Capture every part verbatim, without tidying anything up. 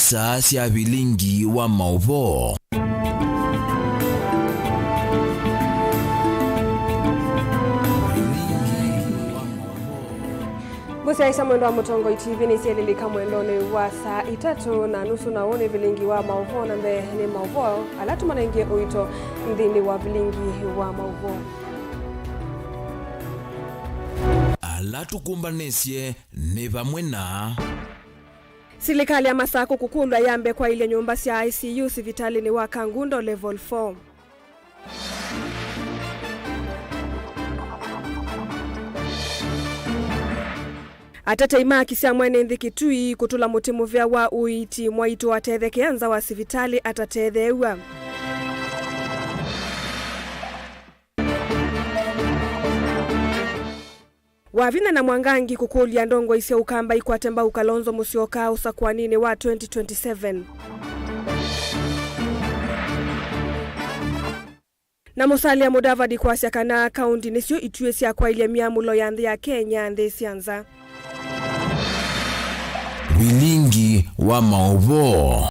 Saa sya vilingi wa maũvoo. Mũsyaĩĩsya mwendwa wa Mũtongoi T V nĩsyelilika mwendonĩ wa saa itatũ na nusu, na ũũ nĩ vilingi wa maũvoo, na mbee nĩ maũvoo ala tũmanengie ũito nthĩnĩ wa vilingi wa maũvoo. Ala tũkũmbanĩsye nĩ vamwe na Silikalĩ ya Masakũ kũkũlw'a yambe kwaĩlya nyũmba sya I C U sivitalĩnĩ wa Kangundo Level four. Atetei ma haki sya mwene nthĩ Kitui kũtũla mũtĩ mũvea wa ũiiti, mwaitũ atethekea nza wa sivitalĩ atatetheew'a. Wavinya na Mwangangi kũkũlya ndongoi sya Ũkamba ikwate mbau Kalonzo Musyoka ũsakũaninĩ wa twenty twenty-seven. Na Musalia Mudavadi kwasya kana kaunti nĩsyo ituĩ sya kwaĩlya myamũlo ya nthĩ ya Kenya nthĩ sya nza. Vilingi wa maũvoo.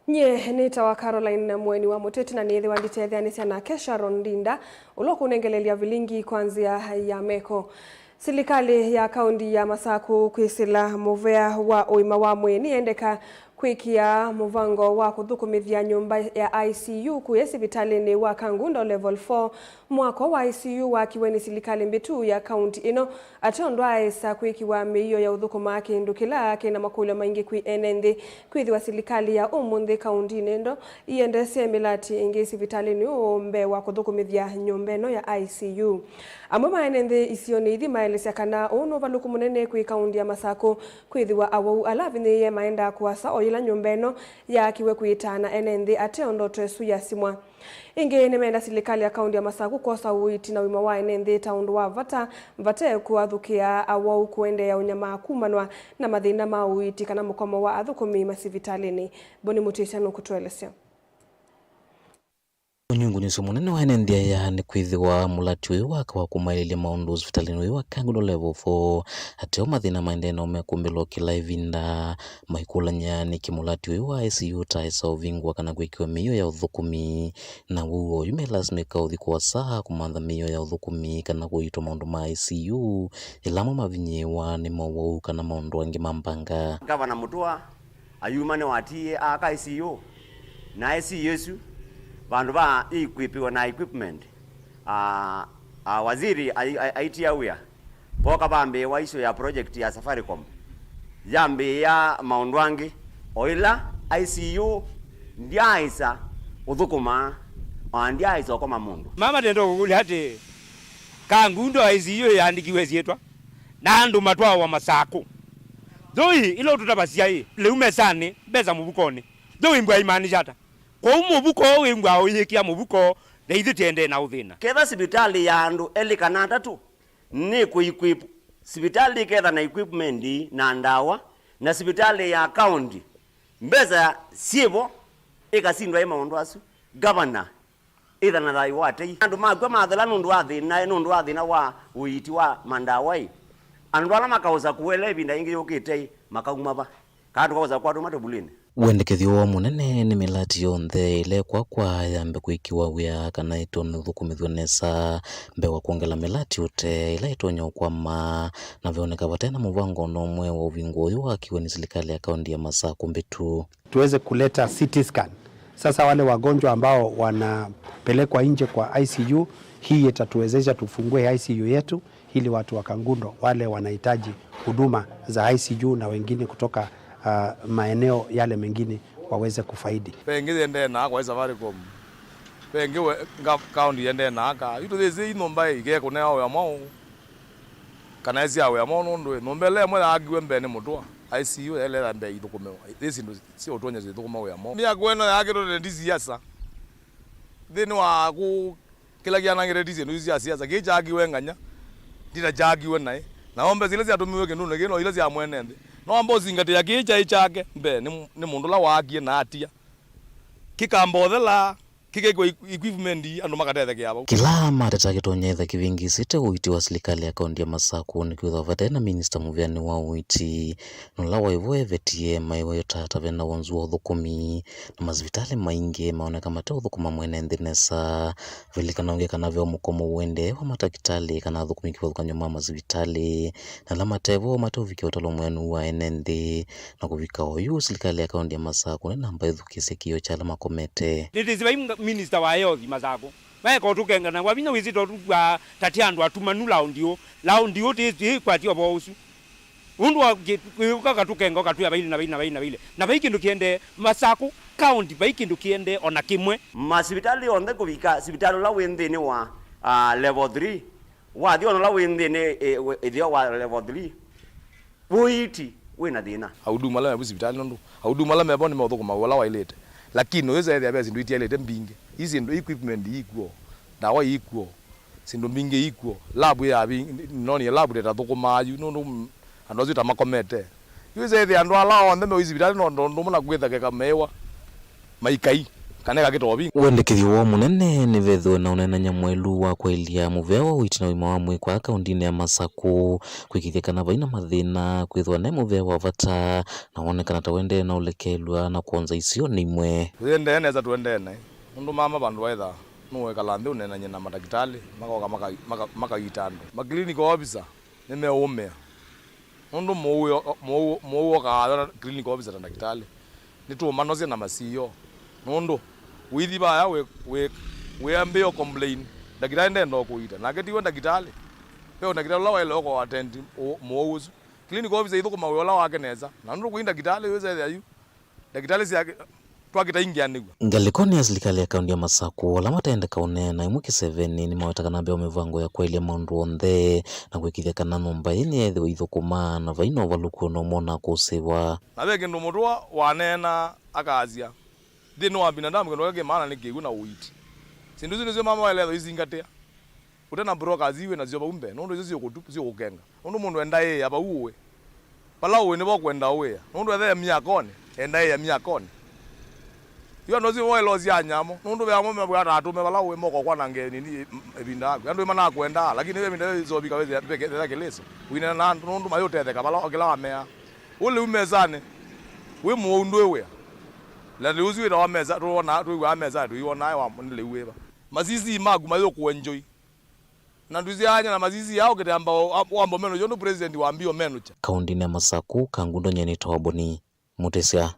Nyie nĩtawa Caroline Mweni wa Mũteti, na nĩĩthĩwa nditetheanĩsya nake Sharon Ndinda, ũla ũkũnengelelya vilingi kwa nzĩa ya meko. Silikalĩ ya kaunti ya Masakũ kwĩsĩla mũvea wa ũima wa mwĩĩ nĩyendeka kwĩkĩa mũvango wa kũthũkũmĩthya nyũmba ya I C U kũya sivitalĩnĩ wa Kangundo Level four. Mwako wa I C U wakiwe nĩ silikalĩ mbĩtu ya kaunti ĩno, ateo ndwaaĩsa kwĩkĩwa mĩio ya ũthũkũma, kĩndũ kĩla kĩna makũlyo maingĩ kwĩ ene nthĩ, kwĩthĩwa silikalĩ ya ũmũnthĩ kauntinĩ ĩno iendesye mĩlati ĩngĩ sivitalĩnĩ ũũ mbee wa kũthũkũmĩthya nyũmba ĩno ya I C U. Amwe ma ene nthĩ isionĩ ithi maelesya kana ũũ nĩ ũvalũku mũnene kwĩ kaunti ya Masakũ, kwĩthĩwa awau ala avinyĩĩe maendaa kũasa o yĩla nyũmba ĩno yaakiwe kwĩtaana ene nthĩ ateo ndoto ĩsu yasimwa. Ĩngĩ, nĩmeenda silikalĩ ya kaunti ya Masakũ kwosa ũiiti na ũima wa ene nthĩ ta ũndũ wa vata, vate kũathũkĩa awau kũendeea ũnyamaa kumanwa na mathĩna ma ũiiti kana mũkomo wa athũkũmi masivitalĩnĩ. Boni Mũtĩsya nũkũtũelesya. Ũnyungunyĩsyo mũnene wa ene nthĩ aya nĩ kwĩthĩwa mũlati ũyũ waka wa kũmaĩlĩlya maũndũ sivitalĩnĩ ũyũ wa Kangundo Level four, ateo mathĩna maendee no mekumbĩlwa kĩla ĩvinda. Maikũlany'a nĩkĩ mũlati ũyũ wa I C U ũtaaĩsa ũvingũa kana kwĩkĩwa mĩio ya ũthũkũmi, na w'o oyu melasimĩka ũthi kũasa kũmantha mĩio ya ũthũkũmi kana kũiitwa maũndũ ma I C U, yĩla amwe mavinyĩĩwa nĩ mowau kana maũndũ angĩ ma mbanga. Gavana Mũtua ayuma nĩwatiie aaka I C U, na I C U ĩsu vandũ va ĩikwĩpĩwa na equipment, a, a, waziri ai-, ai-, aitia wĩa. Voka vambĩĩwa issue ya project ya Safaricom, yambĩĩa maũndũ angĩ, o ĩla I C U ndyaaĩsa ũthũkũma, o na ndyaaĩsa ũkoma mũndũ. Mama ndenda kũkũlya atĩ, Kangundo I C U yĩandĩkiwe syĩtwa, na andũ matwawa Masakũ. Thoi ĩla ũtũtavasya ĩ, lĩu mesanĩ, mbesa mũvukonĩ. Thoi mbwa imaanisha ata? Kwoou mũvuko ũũ wĩmbwa ũyĩkĩa mũvuko, na ithyĩ tĩendee na ũthĩna. Ketha sivitalĩ ya andũ elĩ kana atatũ, nĩ kũ equip sivitalĩ ĩketha na equipment na ndawa, na sivitalĩ ya county mbesa syĩvo ĩkasindwa ĩ maũndũ asu. Gavana, ĩtha na thayũ wa tei. Andũ makw'a mathela nũndũ wa thĩna, nũndũ wa thĩna wa ũiiti wa mandawa ĩ, andũ ala makaũsa kũela ĩvinda yĩngĩ yũkĩte ĩ, makauma va? Kana tũkaũsa kwatũma tũvulĩnĩ? Wendekethyo ũũ mũnene nĩ mĩlati yonthe ĩla ĩkwakwa yambe kwĩkĩwa wĩa kana ĩtone ũthũkũmĩthw'a nesa mbee wa kwongela mĩlati ũtee ĩla ĩtonya ũkwama, na veoneka vate na mũvango o na ũmwe wa ũvingũa ũyũ wakiwe nĩ silikalĩ ya kaunti ya Masakũ mbĩtu. Tuweze kuleta C T scan. Sasa wale wagonjwa ambao wanapelekwa nje kwa I C U, hii itatuwezesha tufungue I C U yetu ili watu wa Kangundo wale wanahitaji huduma za I C U na wengine kutoka, ah, maeneo yale mengine waweze kufaidi. Ve ĩngĩ yendee na kwa Safaricom. Ve ĩngĩ we, nga-, kaunti yendee na aka. Yu tũthĩsĩ ĩ nyũmba ĩ, ikekũnea wĩa mwaũ? Kana ĩsya wĩa mwaũ nũndũ ĩ, nyũmba ĩla ĩmwe yaakiwe mbee nĩ mũtũa, I C U yaĩle yambe ĩthũkũmĩwa. Ĩ syĩndũ sya ũtũny'a syĩthũkũma wĩa mwaũ? Mĩako ĩno yaakĩtwe nĩ siasa. Nthĩnĩ wa kũ-, kĩla kĩanangĩte ti syĩndũ isu sya siasa. Kĩĩ kyaakiwe ng'anya, ti ta kyaakiwe naĩ. Na o mbesa ila syatũmĩiwe kĩndũnĩ kĩĩ no ila sya mwene nthĩ. No wamba ũsingatĩa kĩĩ kyaĩ kyake mbee nĩ, nĩ mũndũ ũla waakie na atia. Kĩkamba ũthela, Kĩkekwa equipment, andũ makatethekeaa vau. Kĩla mateta kĩtonya etha kĩvĩngĩsĩte ũiiti wa silikalĩ ya kaũntĩ ya Masakũ nĩ kwĩthwa vate na minista mũvĩanĩ wa ũiiti, na ũla waĩ vo evetie maĩweta ta ve na wonzu wa ũthũkũmi, na masivitalĩ maingĩ maoneka mate ũthũkũma mwene nthĩ nesa. Valikana ũngĩ kana ve mũkomo ũendee wa matakĩtalĩ kana athũkũmi kĩvathũkany'o ma masivitalĩ, na ala mate vo mate ũvikĩa ũtalo mweanu wa ene nthĩ. Na kũvika oyu, silikalĩ ya kaũntĩ ya Masakũ nĩ namba ĩthukĩĩsye kĩĩo kya ala makomete. Nĩtĩsĩ vai minista wa health Masakũ maeka ũtũkenga na wa vinya wĩsĩ tũtw'a ta ti andũ atumanu laundi ũ laundi ũ tĩkwatya ũvoo ũsu. Ũndũ wa kĩ- ũka katũkenga ũkatwĩa vailĩ na vailĩ na vailĩ na vailĩ na vai kĩndũ kĩendee Masakũ kaũntĩ, vai kĩndũ kĩendee ona kĩmwe. Masivitalĩ onthe kũvika sivitalĩ ũla wĩ nthĩnĩ wa, ah, level three, wathi ona ũla wĩ nthĩnĩ, eh, ĩtheo wa level three, ũiiti wĩ na thĩna. Ahudumu ala me vu sivitalĩ nũndũ ahudumu ala me vo nĩmeũthũkũma wĩa ũla waĩlĩte, lakini ũyĩsa ethĩa ve syĩndũ itialĩte mbingĩ. Ii syĩndũ, equipment iikw'o, ndawa iikw'o, syĩndũ mbingĩ iikw'o, lab yavi noni lab tetathũkũmaa yu nũndũ, mm, andũ asu tamakomete. Yu ĩsa ethĩa andũ ala onthe meũi sivitalĩ no ũndũ ũmwe na kwĩthekeka meĩwa maikai kana ĩkakĩtovi. Wendekethyo woo mũnene nĩ vethĩwe na ũneenany'a mwaĩlu wa kwaĩlya mũvea wa ũiiti na ũima wa mwĩĩ kwa kaũntĩnĩ ya Masakũ, kwĩkĩĩthya kana vai na mathĩna, kwĩthĩwa ne mũvea wa vata, na wonekana ta ũendee na ũlekelw'a na kwonza isionĩ imwe. Tũendee nesa, tũendee naĩ. Nũndũ mama vandũ waĩtha nũwĩkala nthĩ ũneenany'e na matakĩtalĩ, makoka maka- maka- makaita andũ. Ma clinical officer nĩmeũũmĩa. Nũndũ mũu, mũu, mũu okaa na clinical officer ta ndakĩtalĩ. Nĩtũũmanosya na masiio. Nũndũ ũithi vaya wĩ, wĩ, wĩambĩĩa complain, ndakĩtalĩ ndenda ũkũita. Nake tiwe ndakĩtalĩ. Ve ndakĩtalĩ ũla waĩle ũko attend ũ- mũu ũsu. Clinical officer ithũkũma wĩa ũla wake nesa. Na nũndũ kũi ndakĩtalĩ wĩsethĩa yu. Ndakĩtalĩ syake twakĩtaingĩanĩw'a. Ngalĩkonĩ ya silikalĩ ya kaũntĩ ya Masakũ, ala matendeka ũneena ĩmwe kĩsevenĩ nĩmaweta kana mbeo mĩvango ya kwaĩlya maũndũ onthe na kwĩkĩĩthya kana nyũmba ĩĩ nĩyeethĩwa ithũkũmaa na vai na ũvalũku o na ũmwe ũnakũsĩĩwa. Na ve kĩndũ mũtũa waneena akasya, nthĩnĩ wa binadamu kĩndũ kĩla kĩ maana nĩ kĩw'ũ na ũiiti. Syĩndũ isu nĩsyo mama waĩle ethĩwa isingatĩa. Ũte na brokers iwĩ nasyo vau mbee, nũndũ isu siũkũtu- siũkũkenga. Nũndũ mũndũ endaĩĩa vau ũĩ. Vala ũĩ nĩvo ũkwenda ũĩa. Nũndũ ethe e myakonĩ, endaĩĩa myakonĩ. Yu andũ asu voelosya nyamo, nũndũ ve amwe mew'aa ta atũme vala ũĩ moko kwanange nini ĩ- ĩvinda yaku. Andũ nĩmanakwendaa, lakini ve ĩvinda yĩsovika wĩthĩa veke- vetha kĩlĩso. Ũinena na andũ nũndũ mayũtetheka vala o kĩla wameaa. Ũlĩu mesanĩ, wĩ mũwau ndwĩ wĩa. Na lĩu ũsu wĩtawa mesa, tũwonaa, twĩw'aa mesanĩ, tũiwonaa wa nĩ lĩu wĩva. Masisii maku mayũkũenjoy. Na ndũsyaany'a na masisii aa ũkĩtamba wamba ũmenũkya ũndũ president wambie ũmenũkya. Kaũntĩnĩ ya Masakũ, Kangundo nyie nĩtawa Boni Mũtĩsya.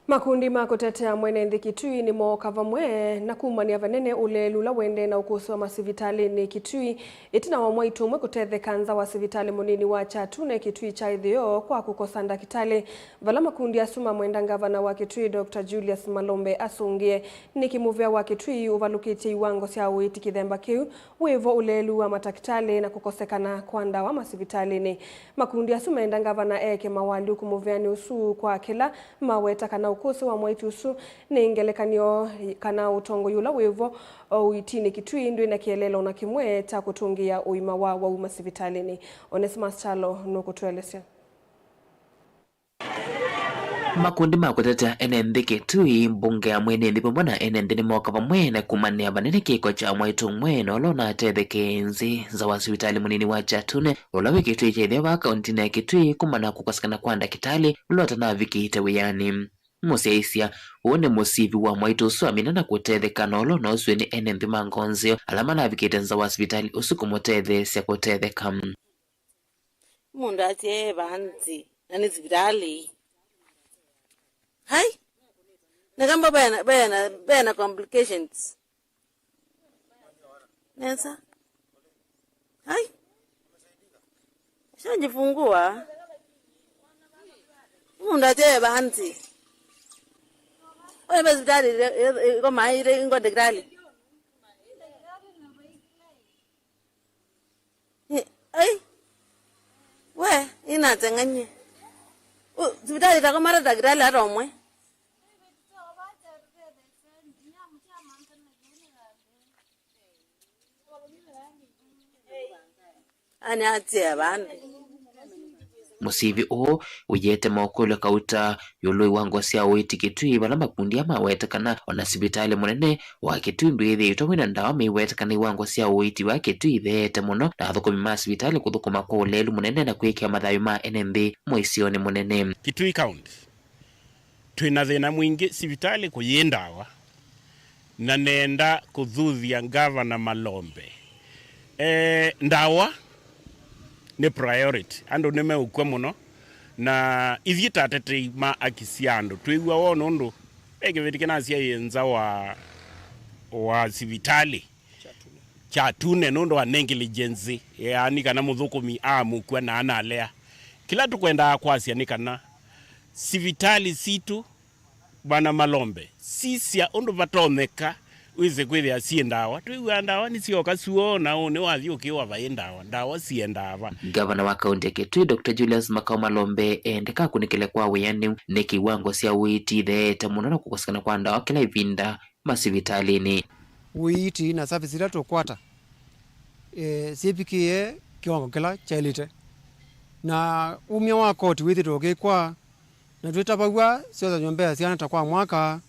Makundi ma kũtetea mwene nthĩ Kitui nĩmooka vamwe na kumany'a vanene ũleelu ũla ũendee na ũkũsĩ wa masivitalĩnĩ Kitui, ĩtina wa mwaitũ ũmwe kũtetheka nza wa sivitalĩ mũnini wa Kyatune Kitui kya ĩtheo kwa kũkosa ndakĩtalĩ, vala makundi asu mamwenda ngavana wa Kitui Doctor Julius Malombe asũngĩe nĩkĩ mũvea wa Kitui ũvalũkĩtye iwango sya ũiiti kĩthemba kĩu, wĩvo ũleelu wa matakĩtalĩ na kũkosekana kwa ndawa masivitalĩnĩ. Makundi asu menda ngavana eke mawalyũku mũveanĩ ũsu kwa kĩla maweta kana ũkũsĩ wa mwaitũ ũsu nĩ ngelekany'o kana ũtongoi ũla wĩvo ũiitinĩ Kitui ndwĩ na kĩeleelo o na kĩmwe kya kũtũngĩĩa ũima wa wau masivitalĩnĩ. Onesimus Kyalo nũkũtũelesya. Makundi ma kũtetea ene nthĩ Kitui, mbunge ya mwene nthĩ vamwe na ene nthĩ nĩmooka vamwe na kumanĩa vanene kĩko kya mwaitũ ũmwe na ũla ũnatethekee nzĩ nza wa sivitalĩ mũnini wa Kyatune, ũla wĩ Kitui kya ĩtheo va kaũntĩnĩ ya Kitui, kumana na kũkosekana kwa ndakĩtalĩ ũla ũtanavikĩte wĩanĩ. Mũsyaĩĩsya, ũũ nĩ mũsivi wa mwaitũ ũsu amina na kũtetheka na ũla ũnausw'e nĩ ene nthĩ ma ngoo nzeo ala manavikĩte nza wa sivitalĩ ũsu kũmũtetheesya kũtetheka. Mũndũ atie vaa nthĩ, na nĩ sivitalĩ. Hai. Na kamba bena, bena, bena complications. Nesa. Hai. Shajifungua. Mũndũ atie vaa nthĩ. Oye basi sivitalĩ, iko maire, ingo ndakĩtalĩ. Eh, ai. We, inateng'any'e. U- sivitalĩ itakomata ndakĩtalĩ hata ũmwe. Ani atie vandũ. Mũsivi ũũ ũyĩete mokũlyo kauta ĩũlũ wa iwango sya ũiiti Kitui, vala makundi aa maweta kana ona sivitalĩ mũnene wa Kitui ndwĩthĩĩtwe wĩna ndawa meiweta kana iwango sya ũiiti wa Kitui itheete mũno, na athũkũmi ma sivitalĩ kũthũkũma kwa ũleelu mũnene na kwĩkĩa mathayũ ma ene nthĩ mũisyonĩ mũnene. Kitui County, twĩ na thĩna mwingĩ sivitalĩ kũyĩ ndawa, na nenda kũthuthya Ngavana Malombe. E, ndawa nĩ priority, andũ nĩmeũkw'a mũno, na ithyĩ ta atetei ma aki sya andũ twĩw'a woo, nũndũ ve kĩvĩti kĩnasyaĩe nza wa, wa sivitalĩ kya tune nũndũ wa negligence, yaani kana mũthũkũmi aamũkw'a na analea. Kĩla tũkwendaa kwasya nĩ kana sivitalĩ sitũ, Bwana Malombe, sisya ũndũ vatonyeka wĩse kwĩthĩa syĩ ndawa. Twĩw'aa ndawa nĩsyoka syoo, na ũnĩ wathi ũkĩwa vaĩ ndawa. Ndawa siendaa va? Ngavana wa kaunti ya Kitui, Doctor Julius Makau Malombe, eendeka akunĩkĩle kwa wĩanĩu nĩ kĩwango sya ũiiti itheete mũno na kũkosekana kwa ndawa kĩla ĩvinda masivitalĩnĩ. Ũiiti na service ila tũkwata, eh, syĩvikĩe kĩwango kĩla kyaĩlĩte, na umya wa koti wĩthĩtwe ũkĩkwa, na twĩtavaw'a syosany'o mbee syana ta kwa mwaka,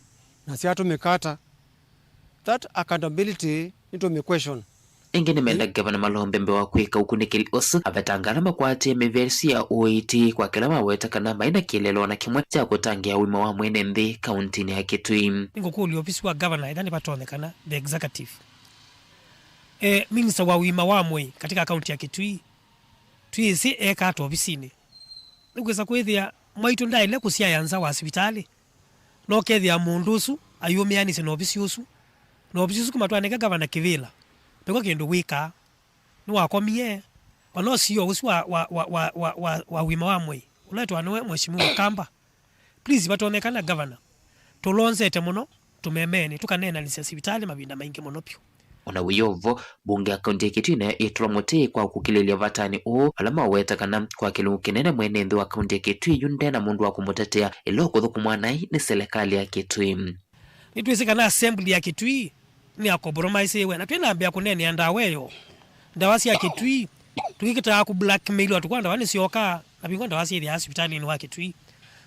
na syatũmĩka ata. That accountability nĩtũmĩ question. Ĩngĩ nĩmenda Ngavana Malombe mbee wa kwĩka ũkunĩkĩli ũsu, avetanga ala makwatie mĩvesi ya ũiiti kwa kĩla maweta kana mai na kĩeleelo o na kĩmwe kya kũtangĩĩa ũima wa mwene nthĩ kauntinĩ ya Kitui. Nĩngũkũlya ovisi wa ngavana ethĩwa nĩvatonyekana, the executive, eh, minister wa ũima wa mwĩĩ katika kaunti ya Kitui, twĩsĩ eka ata ovisinĩ? Nĩkwĩsa kwĩthĩa mwaitũ ndaĩle kũsyaĩa nza wa sivitalĩ, na ũkethĩa mũndũ ũsu ayũmĩanĩsye na ovisi ũsu, na ovisi ũsu kuma twanenge ngavana kĩvĩla, ndwĩka kĩndũ wĩkaa. Nĩwakomie, ona ũsio ũsu wa, wa, wa ũima wa mwĩĩ ũletwa nĩwe Mheshimiwa Kamba. Please, vatonyekana, Governor, tũlonzete mũno tũmemeenĩ, tũkaneenanĩsya sivitalĩ mavinda maingĩ mũno vyũ. O na wĩ o vo, mbunge ya kaunti ya Kitui nayo ĩtũla mũtĩ kwa kũkilĩlya vatanĩ ũũ, ala maweta kana kwa kĩlungu kĩnene mwene nthĩ wa kaunti ya Kitui yu nde na mũndũ wa kũmũtetea, ĩla ũkũthũkũmwa naĩ nĩ selekalĩ ya Kitui. Nĩtwĩsĩ kana assembly ya Kitui nĩ ya compromise ĩwe, na twĩnambĩa kũneenea ndawa ĩyo. Ndawa sya Kitui, tũkĩkĩtaa kũ blackmail andũ kwa ndawa nĩsyokaa, na vingwa ndawa syĩthĩaa sivitalĩnĩ wa Kitui.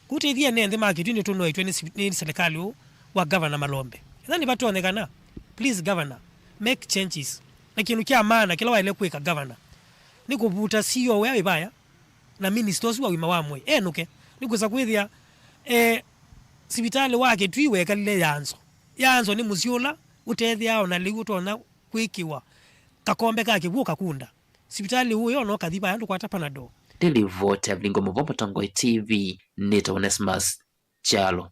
Kũtĩthie ene nthĩ ma Kitui nĩtũnoetw'e nĩ si-, nĩ selekalĩ ũũ wa Governor Malombe. Ethĩwa nĩvatonyekana, please, Governor, make changes. Na kĩndũ kya maana kĩla waĩle kwĩka, Governor, nĩ kũvuta C E O ũya wĩ vaya na minister ũsu wa ũima wa mwĩĩ enũke. Nĩkwĩsa kwĩthĩa, eh, sivitalĩ wa Kitui wekalile yanzo. Yanzo nĩ mũsyĩ ũla ũtethĩaa o na lĩu ũtonya kwĩkĩwa kakombe ka kĩw'ũ ũkakunda. Sivitalĩ ũũ yo no kathi vaya ndũkwata Panadol. Nĩ livoti ya Vilingo Mũvoo Mũtongoi T V, nĩtawa Onesmus Kyalo.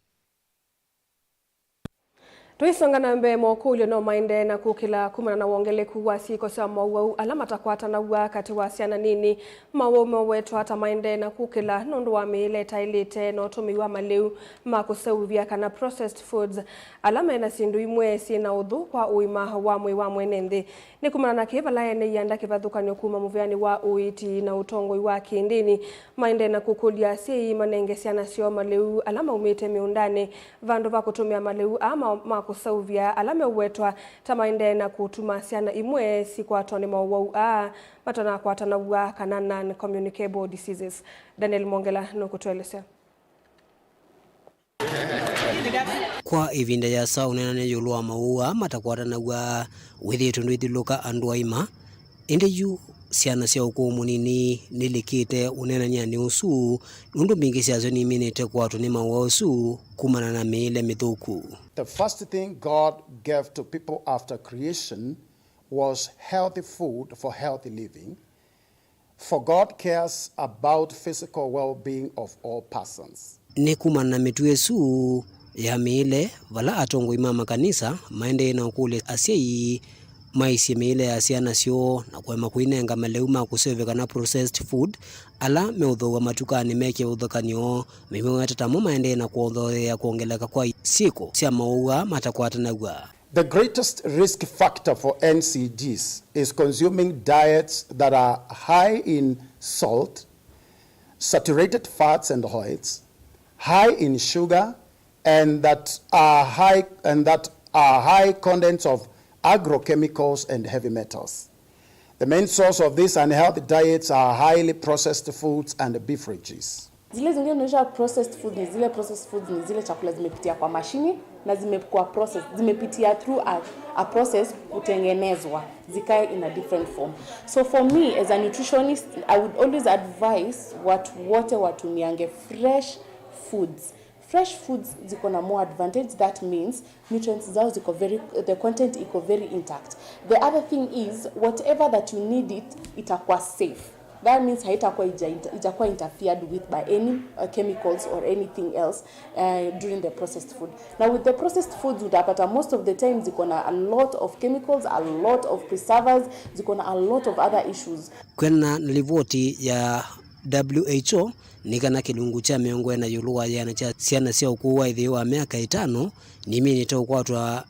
Tũisonga na mbee, mokũlyo no maendee na kũkĩla kumana na wongeleku wa syĩko sya mowau ala matakwatanaw'a katĩ wa syana nini. Mowau mewetwa ta maendee na kũkĩla nũndũ wa mĩĩle ĩtaĩlĩte na ũtũmĩi wa malĩu ma kũseũvya kana processed foods, ala mena syĩndũ imwe syĩ na ũthũ kwa ũima wa mwĩĩ wa mwene nthĩ. Nĩ kumana na kĩĩ vala ene ianda kĩvathũkany'o kuma mũvĩanĩ wa ũiiti na ũtongoi wa kĩndĩni maendee na kũkũlya asyai manenge syana syoo malĩu ala maumĩte mĩũndanĩ, vandũ va kũtũmĩa malĩu aa ma, ma kũseũvya ala meũwetwa ta maendee na kũtuma syana imwe sikwatwa nĩ mowau aa matanakwatanaw'a, kana non-communicable diseases. Daniel Mwongela nũkũtũelesya. Kwa ĩvinda yĩasa ũneenany'a ĩũlũ wa mowau aa matakwatanaw'a wĩthĩĩtwe ndwĩthilũka andũ aima, ĩndĩ yu syana sya ũkũũ mũnini nĩlikĩte ũneenany'anĩ ũsu, nũndũ mbingĩ syasyo niminĩte kwatwa nĩ mowau asu kumana na mĩĩle mĩthũku. The first thing God gave to people after creation was healthy food for healthy living. For God cares about physical well-being of all persons. Nĩ kumana na mĩtuo ĩsu ya mĩĩle, vala atongoi ma makanisa maendee na ũkũlya asyai maisye mĩĩle ya syana syoo na kũema kũinenga malĩu ma kũseũvya kana processed food, ala meũthooa matukanĩ meke ũthũkany'o, mĩmeweta tamo maendee na kwongothea kwongeleka kwa syĩko sya mowau aa matakwatanaw'a. The greatest risk factor for N C Ds is consuming diets that are high in salt, saturated fats and oils, high in sugar, and that are high, and that are high contents of agrochemicals and heavy metals. The main source of these unhealthy diets are highly processed foods and beverages. Zile zingine tunaita processed food ni zile, processed foods ni zile chakula zimepitia kwa mashini na zimekuwa process, zimepitia through a, a process kutengenezwa zikae in a different form. So for me as a nutritionist, I would always advise watu wote watumiange fresh foods. Fresh foods ziko na more advantage, that means nutrients zao ziko very, the content iko very intact. The other thing is whatever that you need it, itakuwa safe. That means haitakuwa ija-, itakuwa interfered with by any uh, chemicals or anything else uh, during the processed food. Now with the processed foods utapata most of the time ziko na a lot of chemicals, a lot of preservers, ziko na a lot of other issues. Kwĩana na livoti ya W H O nĩ kana kĩlungu kya mĩongo ĩna ĩũlũ wa ĩana kya syana sya ũkũũ wa ĩtheo wa myaka ĩtano niminĩte ũkwatwa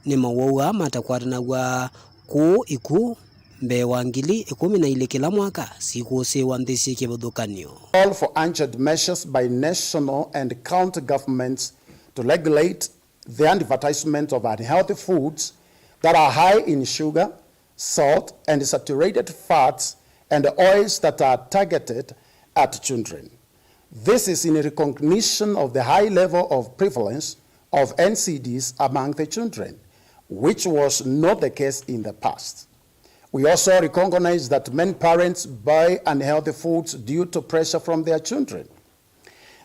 nĩ mawau aa matakwatanaw'a kũũ ikw'ũ mbee wa ngili ĩkũmi na ilĩ kĩla mwaka sikũsĩĩwa nthĩ syĩ kĩvathũkany'o. Call for urgent measures by national and county governments to regulate the advertisement of unhealthy foods that are high in sugar, salt, and saturated fats and oils that are targeted at children. This is in recognition of the high level of prevalence of N C Ds among the children, which was not the case in the past. We also recognize that many parents buy unhealthy foods due to pressure from their children.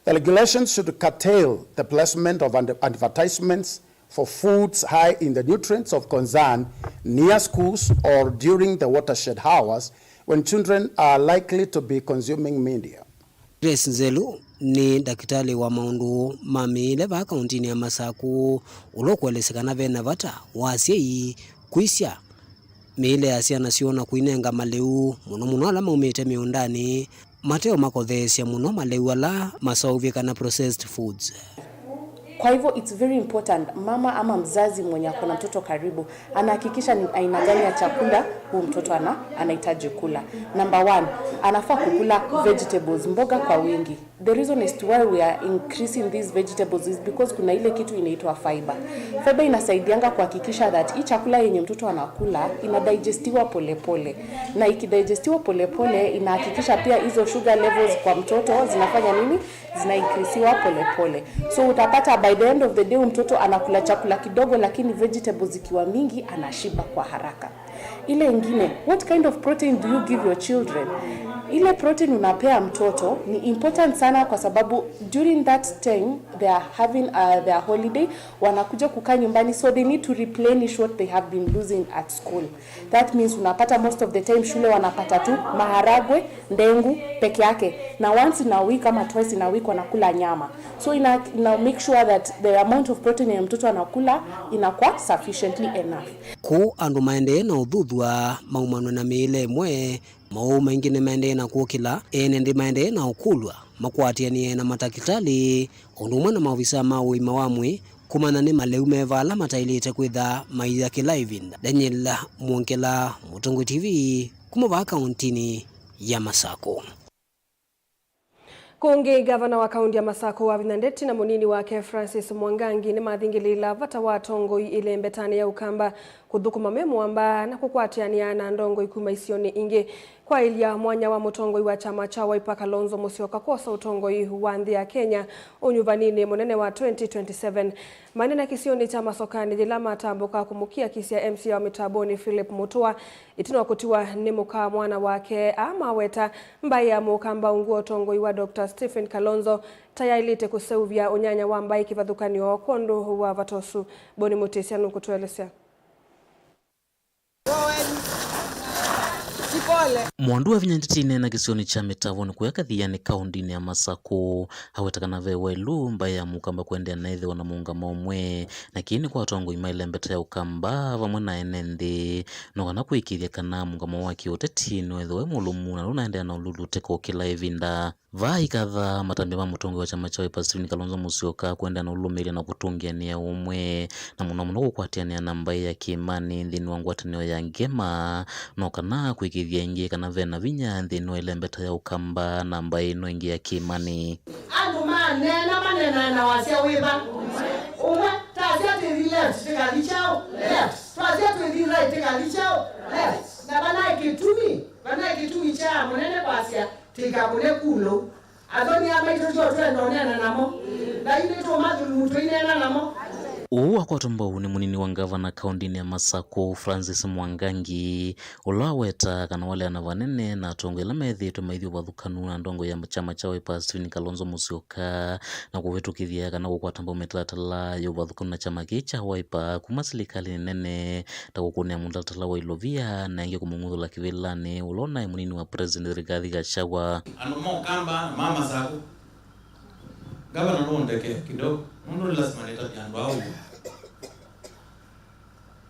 The regulations should curtail the placement of ad- advertisements for foods high in the nutrients of concern near schools or during the watershed hours when children are likely to be consuming media. Grace Nzelu nĩ ndakĩtalĩ wa maũndũ ma mĩĩle vaa kaũntĩnĩ ya Masakũ, ũla ũkũelesya kana ve na vata wa asyai kwĩsya mĩĩle ya syana syoo na kũinenga malĩu, mũno mũno ala maumĩte mĩũndanĩ, mate o makotheesya mũno malĩu ala maseũvye kana processed foods. Kwa hivyo it's very important mama ama mzazi mwenye ako na mtoto karibu anahakikisha ni aina gani ya chakula huu mtoto ana, anahitaji kula. Number one, anafaa kukula vegetables, mboga kwa wingi. The reason as to why we are increasing these vegetables is because kuna ile kitu inaitwa fiber. Fiber inasaidianga kuhakikisha that hii chakula yenye mtoto anakula inadigestiwa polepole, na ikidigestiwa polepole inahakikisha pia hizo sugar levels kwa mtoto zinafanya nini? Zinaincreasiwa polepole. So utapata by the end of the day mtoto anakula chakula kidogo, lakini vegetables zikiwa mingi anashiba kwa haraka. Ile ingine, what kind of protein do you give your children? Ile protein unapea mtoto ni important sana kwa sababu during that time they are having uh, their holiday, wanakuja kukaa nyumbani, so they need to replenish what they have been losing at school. That means unapata most of the time shule wanapata tu maharagwe, ndengu peke yake, na once in a week ama twice in a week wanakula nyama. So ina, ina make sure that the amount of protein yenye mtoto anakula inakuwa sufficiently enough. Kũũ andũ maendee na ũthuthw'a maumanw'e na mĩĩle ĩmwe, maũũ maingĩ nĩmaendee na kũkĩla, ene nthĩ maendee na ũkũlw'a makwatĩanĩe na matakĩtalĩ ũndũ ũmwe na maovisaa ma ũima wa mwĩĩ kũmanya nĩ malĩu meva ala mataĩlĩte kwĩtha maia kĩla ĩvinda. Daniel Mwongela, Mũtongoi T V, kuma vaa kaũntĩnĩ ya Masakũ. Kũngĩ, ngavana wa kaũntĩ ya Masakũ Wavinya Ndeti na mũnini wake Francis Mwangangi nĩmathingĩlĩĩla vata wa atongoi ĩlembetanĩ ya Ũkamba kũthũkũma me mũamba na kũkwatĩanĩa na ndongoi kuma isionĩ ingĩ kwaĩlya mwanya wa mũtongoi wa kyama kya Wiper Kalonzo Musyoka kwosa ũtongoi wa nthĩ ya Kenya ũnyuvaninĩ mũnene wa twenty twenty-seven. Manena kĩsionĩ kya Masokanĩ yĩla matambũka kũmũkiakisya M C A wa mĩtambonĩ Philip Mutua, ĩtina wa kũtiwa nĩ mũka mwana wake, amaweta mbaĩ ya Mũkamba ungu wa ũtongoi wa Doctor Stephen Kalonzo ta yaĩlĩte kũseũvya ũnyanya wa mbaĩ kĩvathũkany'o kwondũ wa vata ũsu. Boni Mũtĩsya nũkũtũelesya. Mwandu wa Vinya Ndeti ineena kĩsionĩ kya mĩtambonĩ kũya Kathiani kaũndĩnĩ ya Masakũ, aweta kana ve waĩlu mbaĩ ya Mũkamba kũendeea na ĩthĩwa na mũũngamo ũmwe, na kĩĩ nĩ kwa atongoi ma ĩlembeta ya Ũkamba vamwe na ene nthĩ, no kana kũĩkĩĩthya kana mũũngamo wa kĩũteti nĩwĩthĩwa wĩ mũlũmu na ndũnaendeea na ũlulutĩko kĩla ĩvinda. Vaa ikatha matambya ma mũtongoi wa kyama kya Wiper Stephen Kalonzo Musyoka kũendeea na ũlũlũmĩĩlya na kũtũngĩanĩa ũmwe, na mũno mũno kũkwatĩanĩa na mbaĩ ya Kĩĩmanĩ nthĩnĩ wa ngwatanĩo ya Ngema, no kana kũĩkĩĩthya ĩngĩ kana ve na vinya nthĩnĩ wa ĩlembeta ya Ũkamba na mbaĩ ĩno ĩngĩ ya Kĩĩmanĩ. Andũ maneena, maneenae na wasya wĩva? Ũmwe. Twasya twĩthi left, tĩkathi kyaũ? Left. Twasya twĩthi right, tĩkathi kyaũ? Left. Na vanaĩ kĩtu Ulu. Athoni aa maitũ tyo twenda ũneena namo. Ngai nĩtũmathulumu tũineena namo. Ũu wakwatwa mbau nĩ mũnini wa ngavana kaũndĩnĩ ya Masakũ, Francis Mwangangi, ũla waweta kana waleana vanene na atongoi ala methĩĩtwe maithi ũvathũkanu na ndongo ya kyama kya Wiper, Stephen Kalonzo Musyoka, na kũvĩtũkĩthya kana kũkwata mbau mĩtalatala ya ũvathũkanu na kyama kĩĩ kya Wiper kuma silikalĩnĩ nene, ta kũkũnĩa mũtalatala wa ilovia na ĩngĩ kũmũng'uthũla kĩvĩlanĩ ũla ũnaĩ mũnini wa President Rigathi Gachagua. Andũ ma Ũkamba na ma Masakũ, ngavana no ndeke kidogo, nũndũ nĩ lasima nĩtavye andũ aa ũw'o.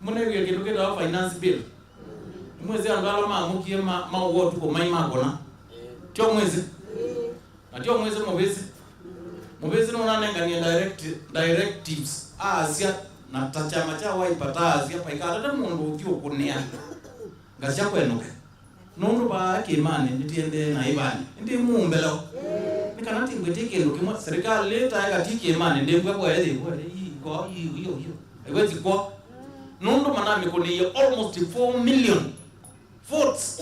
Mũnewie kĩndũ kĩtawa finance bill? Mwĩsĩ andũ ala maamũkie ma, maũwa ũtukũ mai makũna? Tyo mwĩsĩ? Na tyo mwĩsĩ mũvĩsĩ? Mũvĩsĩ nũnanenganie direct, directives aasya, na ta kyama kya Wiper taasya, vaikatate mũndũ ũthi ũkũnĩa ngasya kwenũke. Nũndũ vaa kĩĩmanĩ nĩtĩendee na ĩvanĩ, ĩndĩ mũmbelo. Nĩ kana tingwĩtĩ kĩndũ kĩmwe, serikali ĩtaeka ti kĩĩmanĩ, ndĩngw'a kwa ĩthĩ, kwa ĩthĩ, ii, kwa, ii, iyo, iyo. Aiwezi kwa. Nũndũ manamĩkũnĩie almost four million votes.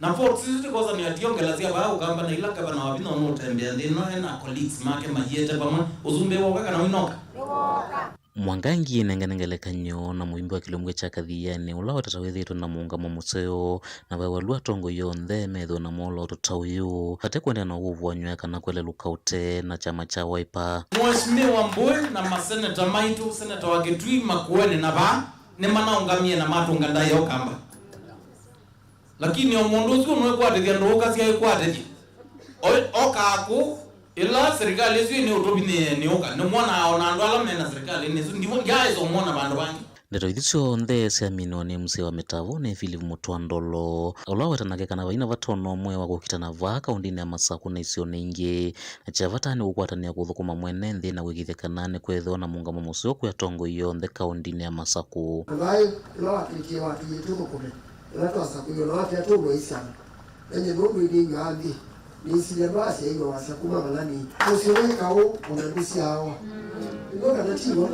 Na votes isu tikosanĩa tiongelasya vaa Ũkamba na ila ngavana wa vinya ũnũũtembea nthĩ ĩno e na colleagues make mayiĩte vamwe, ũsumbĩ woka kana winoka? Mwangangi enengane ngelekany'o na mũimbi wa kĩlungu kya Kathiani, ũla watata wĩthĩĩtwe na mũũngamo mũseo, na vaĩ valũ atongoi onthe methĩwe na mwolooto ta ũyũ, vate kũendeea na ũvũany'a kana kwelelũka ũtee na kyama kya Wiper. Mheshimiwa Mbũĩ na maseneta maitũ, seneta wa Kitui, Makueni na vaa, nĩmanaũngamie na matũnga ndaĩa Ũkamba. Lakini o mũndũ ũsu nũĩkwatĩthya ndũũka syaĩkwatĩthya. O-, okaa kũu, ĩla serikali ĩsu ĩnĩũtũvinyĩĩe nĩũka, nĩmwonaa o na andũ ala me na serikalinĩ ĩsu, ndivo-, ndyaĩsa ũmwona vandũ vangĩ. Ndeto isu syonthe syaminiwa nĩ mũsee wa mĩtavonĩ Philip Mũtua Ndolo, ũla wawetanake kana vai na vata o na ũmwe wa kũkitana vaa kaũndĩnĩ ya Masakũ na isionĩ ingĩ, na kya vata nĩ kũkwatanĩa kũthũkũma mwene nthĩ na kwĩkĩĩthya kana nĩkweethĩwa na mũũngamo mũseo kwĩ atongoi onthe kaũndĩnĩ ya Masakũ. Vai ũla watwĩtie watũie tũthũkũme. Ĩla twasakũiwe na watwĩa tũlwe ĩsyana, na nyie nũndũ nĩnĩw'aa nthĩ, nĩsilye andũ asyaĩwe wasya kuma vala nĩĩ. Ũsyo wĩ kaũ, o na ndũsyaawa. Nĩw'o kana ti w'o?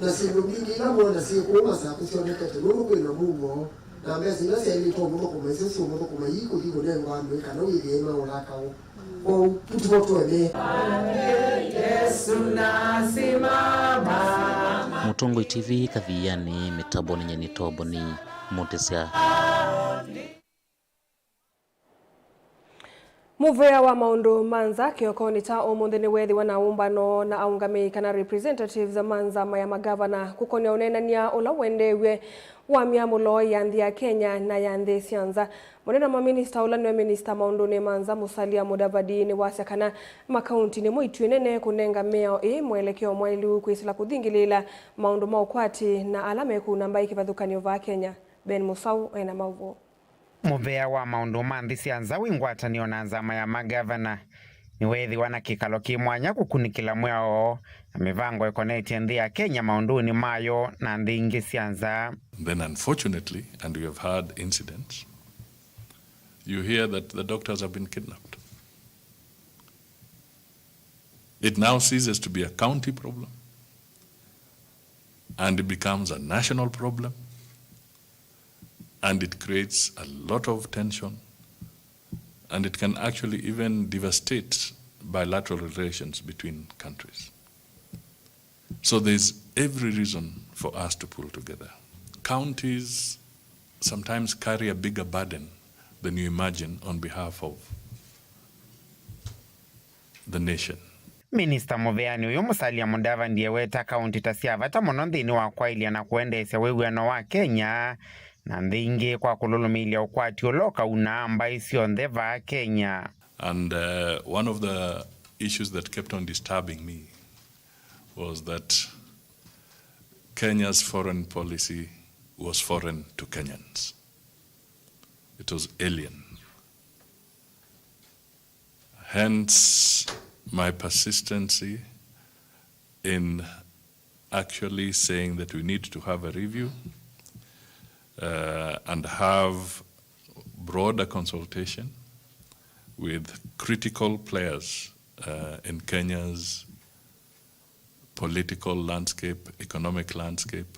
Na syĩndũ mbingĩ ila mwona syĩ kũu Masakũ syonekete nũndũ kwĩ na mũuo, na mbesa ila syaĩlĩtwe ũmũthũkũma, isu siũmũthũkũma ii kũthi kũnengwa andũ ĩ kana wĩthĩe maũla kaũ. Kwoou, tũtivo tũemee. Mũtongoi T V Kathiani, mĩtambonĩ Nyeni Toboni, Mũtĩsya. Mũvea wa maũndũ ma nza kĩokonĩ kya ũmũnthĩ nĩweethĩwa na ũmbano na aũngamĩi kana representatives ma nzama ya magavana kũkonĩa ũneenany'a ũla ũendeew'e wa myamũlo ya nthĩ ya Kenya na ya nthĩ sya nza. Mũnene wa maminista ũla nĩwe minista maũndũnĩ ma nza Musalia Mudavadi nĩwasya kana makaunti nĩmo itu ĩnene kũnenga mĩao ĩĩ mwelekeo mwaĩlu kwĩsĩla kũthingĩlĩĩla maũndũ ma ũkwati na ala mekũuna mbaĩ kĩvathũkany'o vaa Kenya. Ben Musau ena maũvoo. Mũvea wa maũndũ ma nthĩ sya nza wĩ ngwatanĩo na nzama ya magavana nĩweethĩwa na kĩkalo kĩ mwanya kũkunĩkĩla mwĩao na mĩvango ĩkonetye nthĩ ya Kenya maũndũnĩ mayo na nthĩ ingĩ sya nza. Then unfortunately, and we have had incidents, you hear that the doctors have been kidnapped. It now ceases to be a county problem and it becomes a national problem, and it creates a lot of tension, and it can actually even devastate bilateral relations between countries. So there's every reason for us to pull together. Counties sometimes carry a bigger burden than you imagine on behalf of the nation. Minista mũveanĩ ũyũ Musalia Mudavadi eweta kaunti ta sya vata mũno nthĩnĩ wa kwaĩlya na kũendeesya wĩw'ano wa Kenya na nthĩ ingĩ kwa kũlũlũmĩĩlya ũkwati ũla ũkaunaa mbaĩ syonthe vaa Kenya. And, uh, one of the issues that kept on disturbing me was that Kenya's foreign policy was foreign to Kenyans. It was alien. Hence, my persistency in actually saying that we need to have a review, uh, and have broader consultation with critical players, uh, in Kenya's political landscape, economic landscape,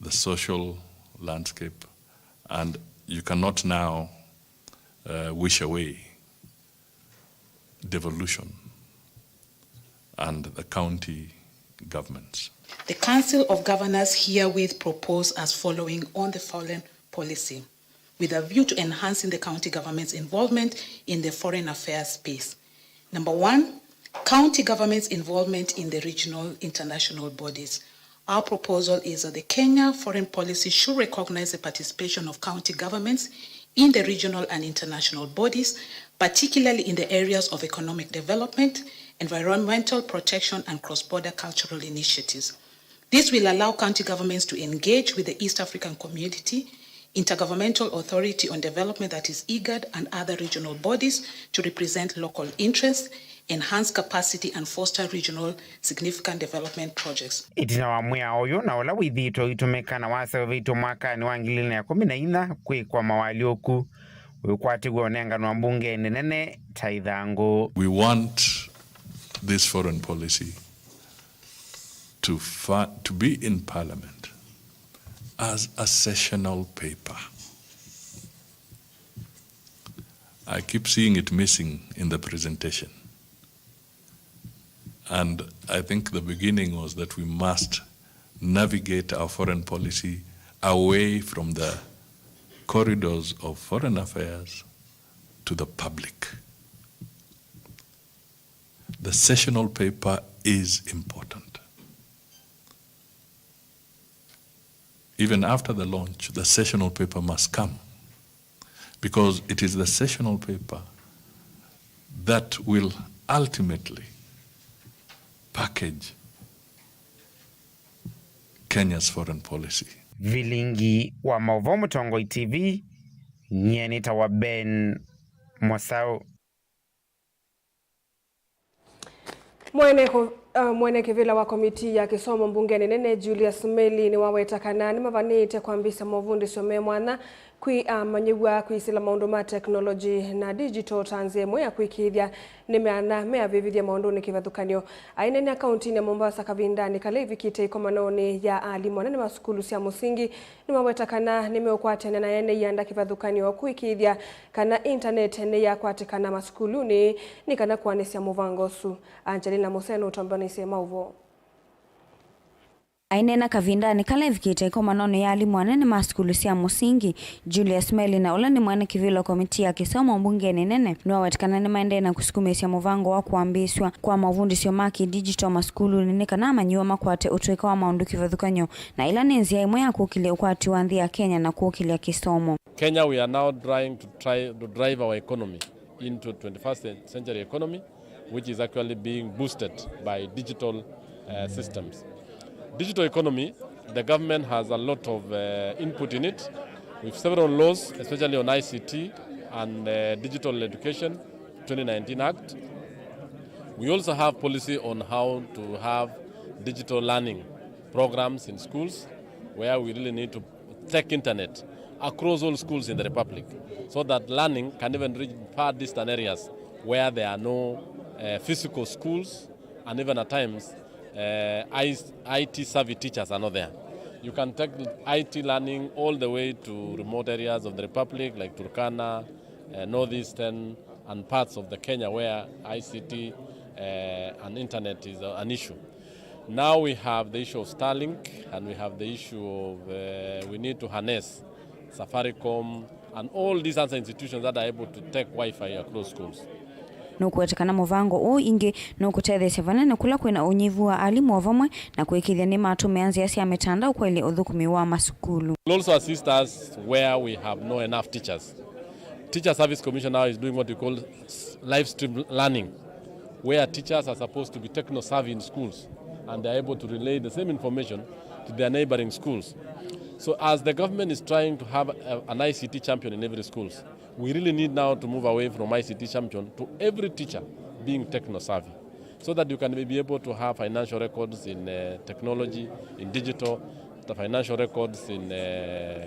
the social landscape, and you cannot now uh, wish away devolution and the county governments. The Council of Governors herewith propose as following on the foreign policy with a view to enhancing the county government's involvement in the foreign affairs space. Number one, county government's involvement in the regional international bodies. Our proposal is that the Kenya foreign policy should recognize the participation of county governments in the regional and international bodies, particularly in the areas of economic development, environmental protection, and cross-border cultural initiatives. This will allow county governments to engage with the East African Community, Intergovernmental Authority on Development, that is IGAD, and other regional bodies to represent local interests, enhance capacity, and foster regional significant development projects. Ĩtina wa mwĩao ũyũ na ũla wĩthĩĩtwe ũitũmĩka na waseũvĩtw'e mwakanĩ wa ngili ilĩ na ĩkũmi na inya kwĩkwa mawalyũku, wĩkwatĩw'e ũnenganwa mbungenĩ nene ta ĩthangũ. We want this foreign policy to, fa- to be in parliament as a sessional paper. I keep seeing it missing in the presentation. And I think the beginning was that we must navigate our foreign policy away from the corridors of foreign affairs to the public. The sessional paper is important. Even after the launch, the sessional paper must come, because it is the sessional paper that will ultimately package Kenya's foreign policy. Vilingi wa maũvoo Mũtongoi T V, nyie nĩtawa Ben Mosau. Mwene kũ- uh, mwene kĩvĩla wa komitii ya kĩsomo mbungenĩ nene Julius Meli nĩwaweta kana nĩmavanĩĩte kwambĩĩsya movundĩsyo me mwanya kwĩ amanyĩw'a kwĩsĩla maũndũ ma teknolongyi na digital ta nzĩa ĩmwe ya kũĩkĩĩthya nĩmeana meavĩvĩthya maũndũnĩ kĩvathũkany'o. Aineenea kauntinĩ ya Mombasa kavindanĩ kala ĩvikĩte ĩkomanonĩ ya alimũ anene ma sukulu sya mũsingi, nĩmaweta kana nĩmeũkwatany'a na ene ianda kĩvathũkany'o kũĩkĩĩthya kana intaneti nĩyakwatĩkana masukulunĩ nĩ kana kũanĩsya mũvango ũsu. Angelina Museno ũtũmbanĩsye maũvoo. Aineena kavindanĩ kala ĩvikĩte ĩkomanonĩ ya alimũ anene ma sukulu sya mũsingi, Julius Meli, na ũla nĩ mwene kĩvĩla komitii ya kĩsomo mbungenĩ nene, nĩwaweta kana nĩmaendee na kũsukumĩĩsya mũvango wa kũambĩĩsw'a kwa mavundĩsyo ma kĩ-digital masukulunĩ nĩ kana amanyĩw'a makwate ũtũĩka wa maũndũ kĩvathũkany'o, na ĩla nĩ nzĩa ĩmwe ya kũkĩlya ũkwati wa nthĩ ya Kenya na kũkĩlya kĩsomo. Kenya, we are now trying to try to drive our economy into twenty-first century economy, which is actually being boosted by digital uh, systems. Digital economy, the government has a lot of uh, input in it, with several laws, especially on I C T and uh, Digital Education twenty nineteen Act. We also have policy on how to have digital learning programs in schools, where we really need to take internet across all schools in the Republic, so that learning can even reach far distant areas where there are no uh, physical schools, and even at times uh, I- I T savvy teachers are not there. You can take I T learning all the way to remote areas of the Republic like Turkana, uh, Northeastern, and parts of the Kenya where I C T uh, and internet is uh, an issue. Now we have the issue of Starlink, and we have the issue of uh, we need to harness Safaricom and all these other institutions that are able to take Wi-Fi across schools. Nũkũweta kana mũvango ũũ ĩngĩ nũkũtetheesya vanene kũla kwĩna ũnyivu wa alimũ o vamwe na kũĩkĩĩthya nĩmatũmĩa nzĩa sya mĩtandao kwaĩlya ũthũkũmi wa masukulu. It will also assist us where we have no enough teachers. Teacher Service Commission now is doing what we call s- live stream learning, where teachers are supposed to be techno savvy in schools, and they are able to relay the same information to their neighboring schools. So as the government is trying to have a, an I C T champion in every schools, we really need now to move away from I C T champion to every teacher being techno savvy, so that you can be able to have financial records in uh, technology, in digital, the financial records in uh,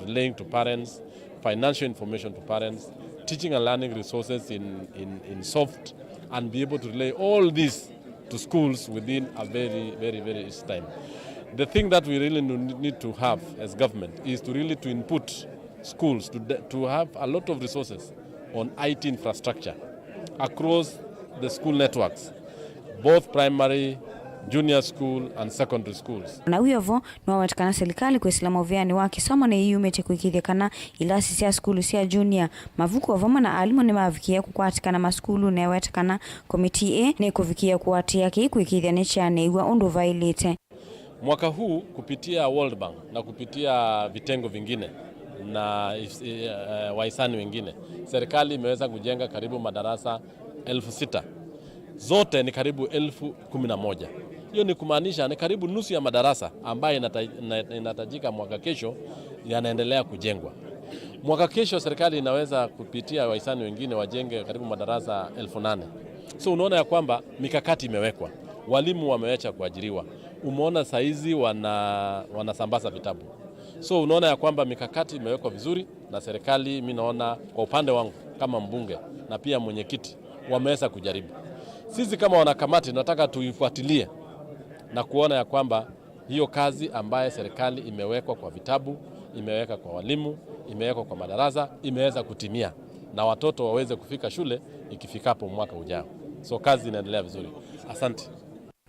relating to parents, financial information to parents, teaching and learning resources in, in, in soft, and be able to relay all this to schools within a very, very, very easy time. The thing that we really need to have as government is to really to input schools to, de- to have a lot of resources on I T infrastructure across the school networks, both primary, junior school and secondary schools. Na wĩ o vo, nĩwaweta kana silikalĩ kwĩsĩla mũvĩanĩ wa kĩsomo nĩyĩyumĩtye kũĩkĩĩthya kana ilasi sya sukulu sya junior, mavuku o vamwe na alimũ nĩmavikĩĩa kũkwatĩkana masukulunĩ. Eweta kana komitii ĩĩ nĩkũvikĩĩa kũatĩĩa kĩĩ kũĩkĩĩthya nĩkyaanĩw'a ũndũ vaĩlĩte. Mwaka huu kupitia World Bank na kupitia vitengo vingine na is-, eh, wahisani wengine, serikali imeweza kujenga karibu madarasa elfu sita. Zote ni karibu elfu kumi na moja. Hiyo ni kumaanisha ni karibu nusu ya madarasa ambayo inata-, ina-, inahitajika mwaka kesho yanaendelea kujengwa. Mwaka kesho serikali inaweza kupitia wahisani wengine wajenge karibu madarasa elfu nane. So unaona ya kwamba mikakati imewekwa. Walimu wameacha kuajiriwa. Umeona saizi wana-, wanasambaza vitabu. So unaona ya kwamba mikakati imewekwa vizuri na serikali, mi naona kwa upande wangu kama mbunge na pia mwenyekiti, wameweza kujaribu. Sisi kama wanakamati tunataka tuifuatilie na kuona ya kwamba hiyo kazi ambaye serikali imewekwa kwa vitabu, imeweka kwa walimu, imewekwa kwa madarasa, imeweza kutimia na watoto waweze kufika shule ikifikapo mwaka ujao. So kazi inaendelea vizuri. Asante.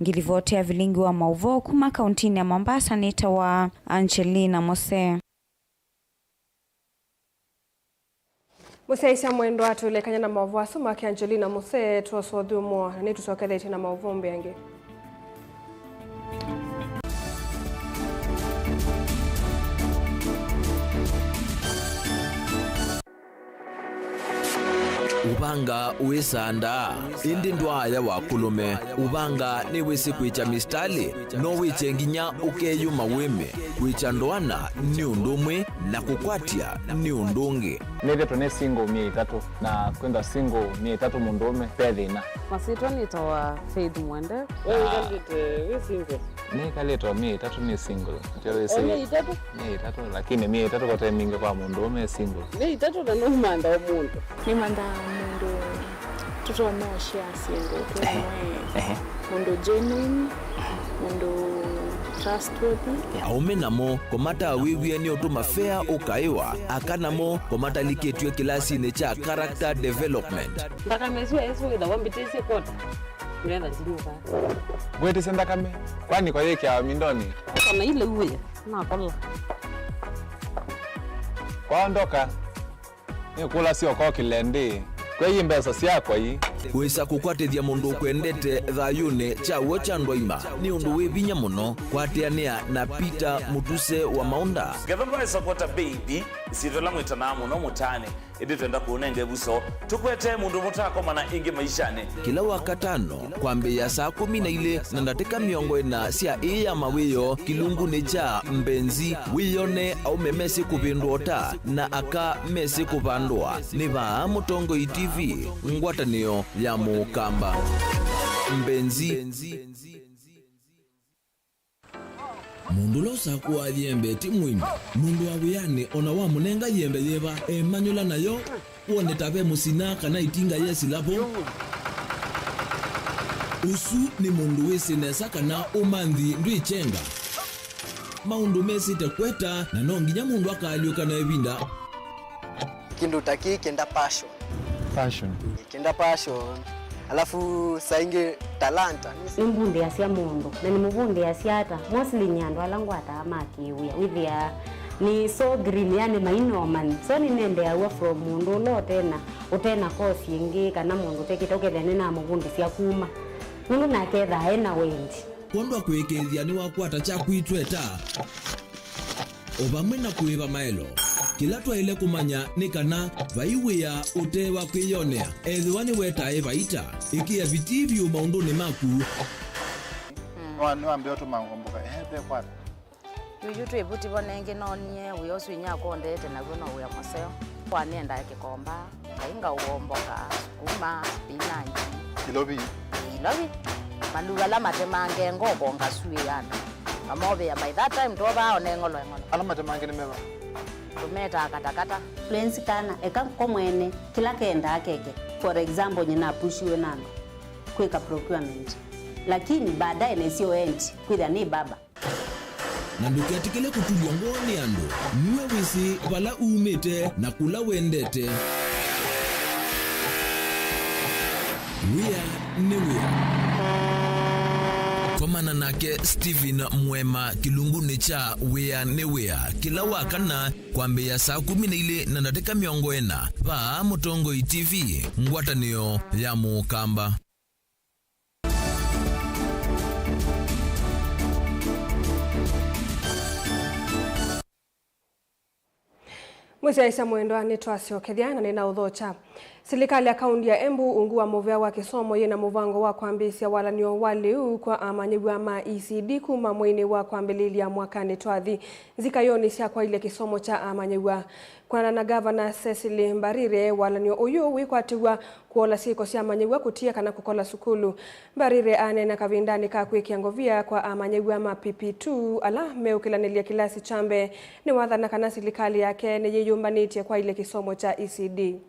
Ngilivoti ya vilingi wa mauvoo kuma kauntinĩ ya Mombasa nĩtawa Angelina Mose. Mũsyaĩĩsya mwendwa, tũilekany'a na maũvoo asu make Angelina Muse, twosa ũthyũmũo, na nĩtũsokethetye na maũvoo mbee angĩ. Ũvanga wĩsandaa, ĩndĩ ndwaaya wa kũlũme. Ũvanga nĩwĩsĩ kwĩkya mistalĩ, no wĩkye nginya ũkeyũma wĩme. Kwĩkya ndoana nĩ ũndũ ũmwe, na kũkwatya nĩ ũndũ ũngĩ. Nĩthĩtwe nĩ single myei ĩtatũ, na kwĩthwa single myei ĩtatũ mũndũũme, ve thĩna. Masyĩtwa nĩtawa Faith Mwende. We wĩkalĩte wĩ single? Nĩkalĩte o myei ĩtatũ nĩ single. Nĩkyo wĩsĩ. O myei ĩtatũ? Myei ĩtatũ, lakini myei ĩtatũ kote mingĩ kwa mũndũũme e single. Myei ĩtatũ na nũmantha o mũndũ. Nĩmanthaa mũndũ tũtonya ũshare syĩndũ twĩ. Ehe. Mwe. Ehe. Mũndũ genuine, mũndũ trustworthy. Aũme namo kũmatawĩw'e nĩ ũtũma fea ũkaĩwa, aka namo kũmatalikĩtw'e kĩlasinĩ kya character development. Nthakame ĩsu ĩsu wĩthawa mbĩtĩsye kwota, ngetha ndinyuka. Ngwĩtĩsye nthakame, kwani kwa yĩkĩawa mindonĩ? Kana ile uwe, nakola. Kwaondoka. Nĩkũlasya ũkokĩle ndĩ, kwei mbesa syakwa ii. Wĩsa kũkwatĩthya mũndũ ũkwendete thayũnĩ kya w'o kya ndwaima nĩ ũndũ wĩ vinya mũno. Kwatĩanĩa na Peter Mũtuse wa Maũnda. Ngetha ndwaĩsa kwota baby, ĩsyĩtwa ĩla mwĩtanaa mũno mũtaanĩ, ĩndĩ twenda kũũnenga ĩvuso, tũkwetee mũndũ mũtakomana ĩngĩ maishanĩ. Kĩla Wakatano, kwambĩĩa saa kũmi na ilĩ na ndatĩka mĩongo ĩna sya ĩĩ ya mawĩoo kĩlungunĩ kya Mbenzi, wĩyone aũme mesĩ kũvĩndũa ũta na aka mesĩ kũvandũa. Nĩ vaa Mũtongoi T V, ngwatanĩo ya Mũkamba. Mbenzi. Mũndũ ũla ũsakũaa yembe ti mũimbi. Mũndũ wa wĩanĩ o na wamũnenga yembe yĩva, emanyũla nayo, wone ta ve mũsina kana ĩtinga yesĩla vo. Ũsu nĩ mũndũ wĩsĩ nesa kana ũmanthi ndwĩkyenga. Maũndũ mesĩte kweta, na no nginya mũndũ akaalyũka na ĩvinda. Kĩndũ ta kĩĩ kĩenda passion. Passion. Kĩenda passion. Alafu saa ingĩ talanta. Nĩmbundĩasya mũndũ, na nĩmũvundĩasya ata? Mostly nĩ andũ ala ngwataa ma kĩwĩa. Wĩthĩaa nĩ so green, yani mainomani. So nĩnendeaw'a from mũndũ ũla ũtena, ũtena course ĩngĩ, kana mũndũ ũtekĩte, ũkethĩa nĩnamũvundĩsya kuma. Nũndũ nake ethaa ena wendi. Kwondwa kũĩkĩĩthya nĩwakwata kyaku itweta. O vamwe na kũĩva maelo. Kĩla twaĩle kũmanya nĩ kana vai wĩa ũte wa kwĩyonea, ethĩwa nĩwetae vaita, ĩkĩa vitii vyũ maũndũnĩ maku. Nĩwa-, nĩwambĩĩa ũtũma ngomboka, ehe, ve kwata. Yuyu twĩ vuti vo nengĩ noonie wĩa ũsu inyakwa ũndeete naw'o no wĩa mũseo. Kwa nĩendaa kĩkomba. Ngai ngaũomboka, sukuma, spinach. Ilovi. Ilovi. Maluva ala matemange ngoko ngasuĩana. Mamovĩa by that time tovaa one ng'olo eng'olo. Ala matemange nĩ meva? Tũmetaa katakata. Lwenzi kana, eka ko mwene, kĩla kendaa keke. For example, nyina apushiwe na andũ kwĩka procurement. Lakini baadaye nesio endi kwĩthĩa nĩ baba. Na ndũketĩkĩle kũtulw'a ngoo nĩ andũ. Nue wĩsĩ vala umĩte na kũla wendete. Wĩa nĩ wĩa. Komana nake Stephen Mwema kĩlungunĩ kya Wĩa nĩ wĩa kĩla wa kana kwambĩĩa saa kũmi na ilĩ na ndatĩka mĩongo ĩna vaa Mũtongoi T V, ngwatanĩo ya Mũkamba. Mwĩsyaĩĩsya mwendwa, nĩtwasyokethya na nĩnaũthokya. Silikalĩ ya kaunti ya Embu ungu wa mũvea wa kĩsomo yĩna mũvango wa kwambĩĩsya walany'o wa lĩu kwa amanyĩw'a ma E C D kuma mweinĩ wa kwambĩlĩlya mwakanĩ twathi nzikayonĩ sya kwaĩlya kĩsomo kya amanyĩw'a. Kwonana na Ngavana Cecily Mbarire, walany'o ũyũ wĩkwatĩw'a kũola syĩko sya amanyĩw'a kũtia kana kũkola sukulu. Mbarire aneena kavindanĩ ka kwĩkĩa ngovia kwa amanyĩw'a ma P P two ala meũkĩlanĩlya kĩlasi kya mbee, nĩwathana kana silikalĩ yake nĩyĩyũmbanĩtye kwaĩlya kĩsomo kya E C D.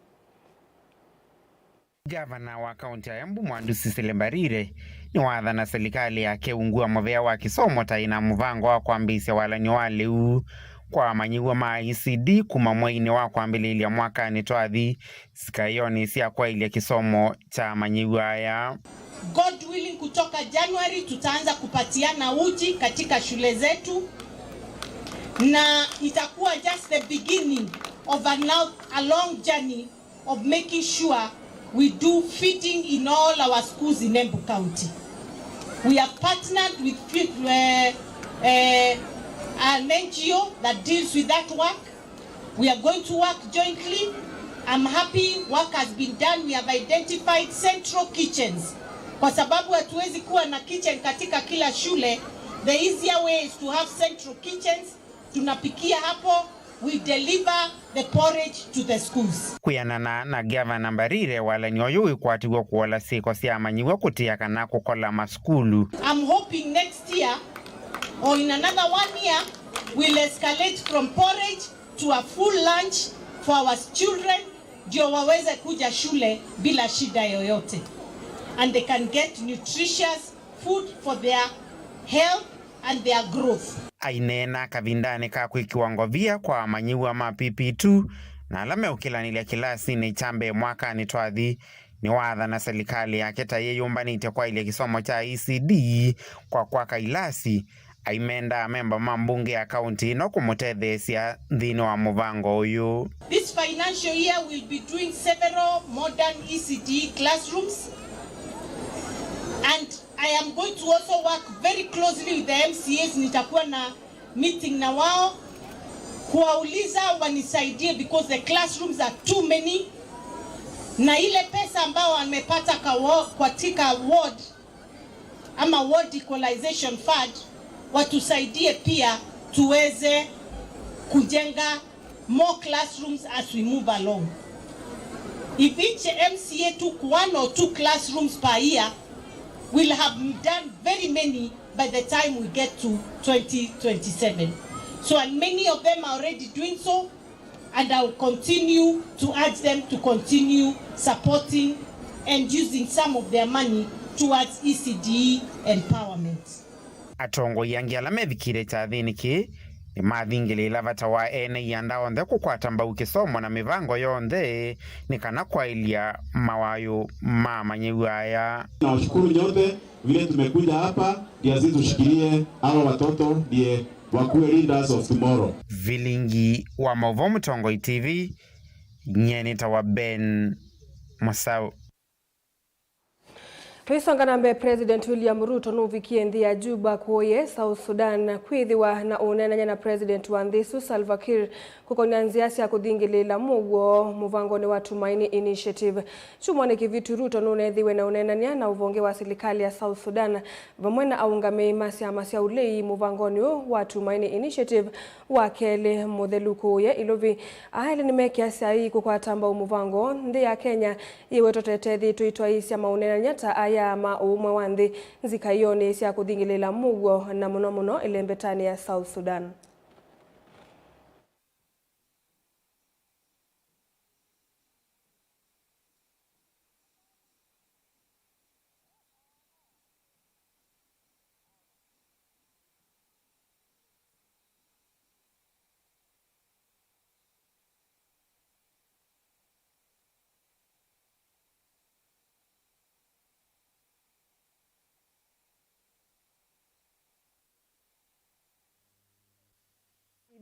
Ngavana wa kaunti ya Embu Mwandu Cecily Mbarire nĩwathana silikalĩ yake ungu wa mũvea wa kĩsomo ta ĩna mũvango wa kwambĩĩsya walany'o wa lĩu kwa amanyĩw'a ma E C D kuma mweinĩ wa kwambĩlĩlya mwakanĩ twathi nzikayonĩ sya kwaĩlya kĩsomo kya amanyĩw'a aya. God willing, kutoka January tutaanza kupatiana uji katika shule zetu, na itakuwa just the beginning of a, now, a long journey of making sure we do feeding in all our schools in Embu County. We have partnered with, uh, uh, an N G O that deals with that work. We are going to work jointly. I'm happy work has been done. We have identified central kitchens. Kwa sababu hatuwezi kuwa na kitchen katika kila shule, the easier way is to have central kitchens. Tunapikia hapo, we deliver the porridge to the schools. Kwĩanana na Ngavana Mbarire, walany'o ũyũ wĩkwatĩw'e kũola syĩko sya amanyĩw'a kũtia kana kũkola masukulu. I'm hoping next year or in another one year, we'll escalate from porridge to a full lunch for our children, ndio waweze kuja shule bila shida yoyote, and they can get nutritious food for their health and their growth. Aineena kavindanĩ ka kwĩkĩwa ngovia kwa amanyĩw'a ma P P two na ala meũkĩlanĩlya kĩlasinĩ kya mbee mwakanĩ twathi, nĩwaathana silikalĩ yake ta yĩyũmbanĩtye kwaĩlya kĩsomo kya E C D kwa kwaka ilasi. Aimenda amemba ma mbunge ya kaunti ĩno kũmũtetheesya nthĩnĩ wa mũvango ũyũ. This financial year we'll be doing several modern E C D classrooms, and I am going to also work very closely with the M C As. Nitakuwa na meeting na wao kuwauliza wanisaidie because the classrooms are too many, na ile pesa ambayo wamepata kawo-, katika ward ama ward equalization fund, watusaidie pia tuweze kujenga more classrooms as we move along. If each M C A took one or two classrooms per year, we'll have done very many by the time we get to twenty twenty-seven. So, and many of them are already doing so, and I will continue to urge them to continue supporting and using some of their money towards E C D E empowerment. Atongoi angĩ ala mevikĩte kyathĩnĩ kĩĩ nĩmathingĩlĩĩla vata wa ene ianda onthe kũkwata mbau kĩsomo na mĩvango yonthe nĩ kana kwaĩlya mawayũ ma amanyĩw'a aya. Nawashukuru nyote vile tumekuja hapa, ndio sisi tushikilie hawa watoto, ndiye wakuwe leaders of tomorrow. Vilingi wa maũvoo Mũtongoi T V, nyie nĩtawa Ben Mũsaũ. Tũisonga na mbee, President William Ruto nũvikie nthĩ ya Juba kũũye South Sudan kwĩthĩwa na ũneenany'a na President wa nthĩ ĩsu Salva Kiir kũkonya nzĩa sya kũthingĩlĩĩla mũuo mũvangonĩ wa Tumaini Initiative. Kyumwanĩ kĩvitu, Ruto nũneethĩiwe na ũneenany'a na ũvonge wa silikalĩ ya South Sudan vamwe na aũngamĩi ma syama sya ũlei mũvangonĩ ũũ wa Tumaini Initiative wa kelĩ mũthelu kũũya Ilovi. Aa elĩ nĩmekĩa saii kũkwata mbau mũvango nthĩ ya Kenya yĩwetwa ta ĩtethĩĩtwe itwaĩĩsya maũneenany'a ta aya ma ũũmwe wa nthĩ nzikaĩonĩ sya kũthingĩlĩĩla mũuo, na mũno mũno ĩlembetanĩ ya South Sudan.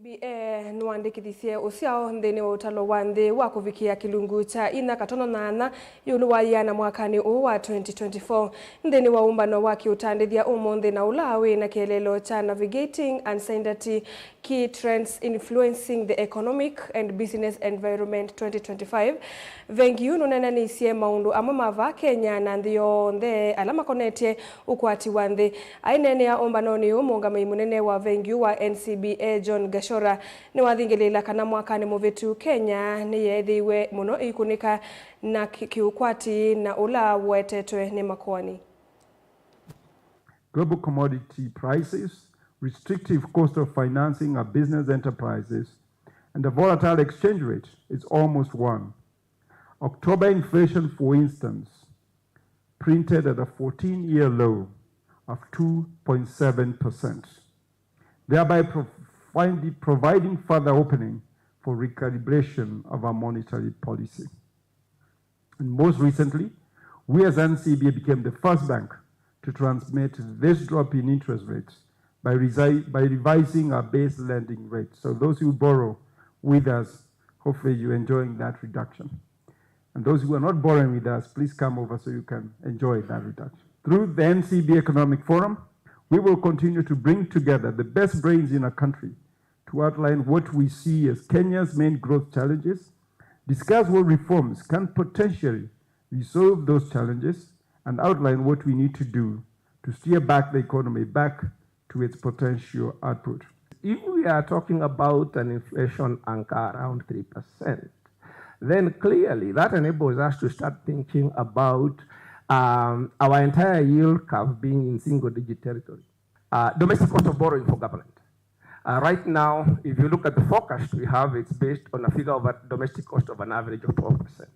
B A nĩwandĩkĩthisye ũsyao nthĩnĩ wa ũtalo wa nthĩ wa kũvikĩa kĩlungu kya inya katono nyanya ĩũlũ wa yĩana mwakanĩ ũũ wa twenty twenty-four. Nthĩnĩ wa ũmbano wa kĩũtandĩthya ũmũnthĩ na ũla wĩ na kĩeleelo kya Navigating Uncertainty, Key Trends Influencing the Economic and Business Environment twenty twenty-five, vengi yu nũneenanĩisye maũndũ amwe ma vaa Kenya na nthĩ yonthe ala makonetye ũkwati wa nthĩ. Aineenea ũmbanonĩ ũũ, mũũngamĩi mũnene wa vengi ũ wa N C B A, John Gashora, nĩwathingĩlĩĩla kana mwakanĩ mũvĩtu Kenya nĩyeethĩiwe mũno ĩikũnĩka na kĩ-, kĩũkwati na ũla ũetetwe nĩ makoani. Global commodity prices, restrictive cost of financing a business enterprises, and a volatile exchange rate is almost one. October inflation, for instance, printed at a fourteen-year low of two point seven percent, thereby providing, providing further opening for recalibration of our monetary policy. And most recently, we as N C B A became the first bank to transmit this drop in interest rates by, resi- by revising our base lending rate. So those who borrow with us, hopefully you're enjoying that reduction. And those who are not borrowing with us, please come over so you can enjoy that reduction. Through the N C B Economic Forum, we will continue to bring together the best brains in our country to outline what we see as Kenya's main growth challenges, discuss what reforms can potentially resolve those challenges, and outline what we need to do to steer back the economy back to its potential output. If we are talking about an inflation anchor around three percent, then clearly that enables us to start thinking about, um, our entire yield curve being in single digit territory. Uh, domestic cost of borrowing for government. Uh, right now, if you look at the forecast we have, it's based on a figure of a domestic cost of an average of twelve percent.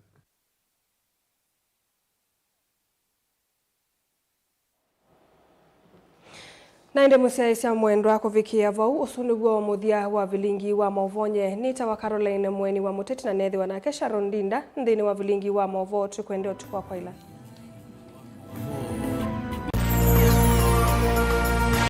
Na ĩndĩ mũsyaĩĩsya mwendwa, kũvikĩa vau, ũsu nĩw'o mũthya wa vilingi wa maũvoo. Nyie nĩtawa Caroline Mweni wa Mũteti, na neethĩwa nake Sharon Ndinda nthĩnĩ wa vilingi wa maũvoo. Tũkwendea ũtukũ wa kwaĩla.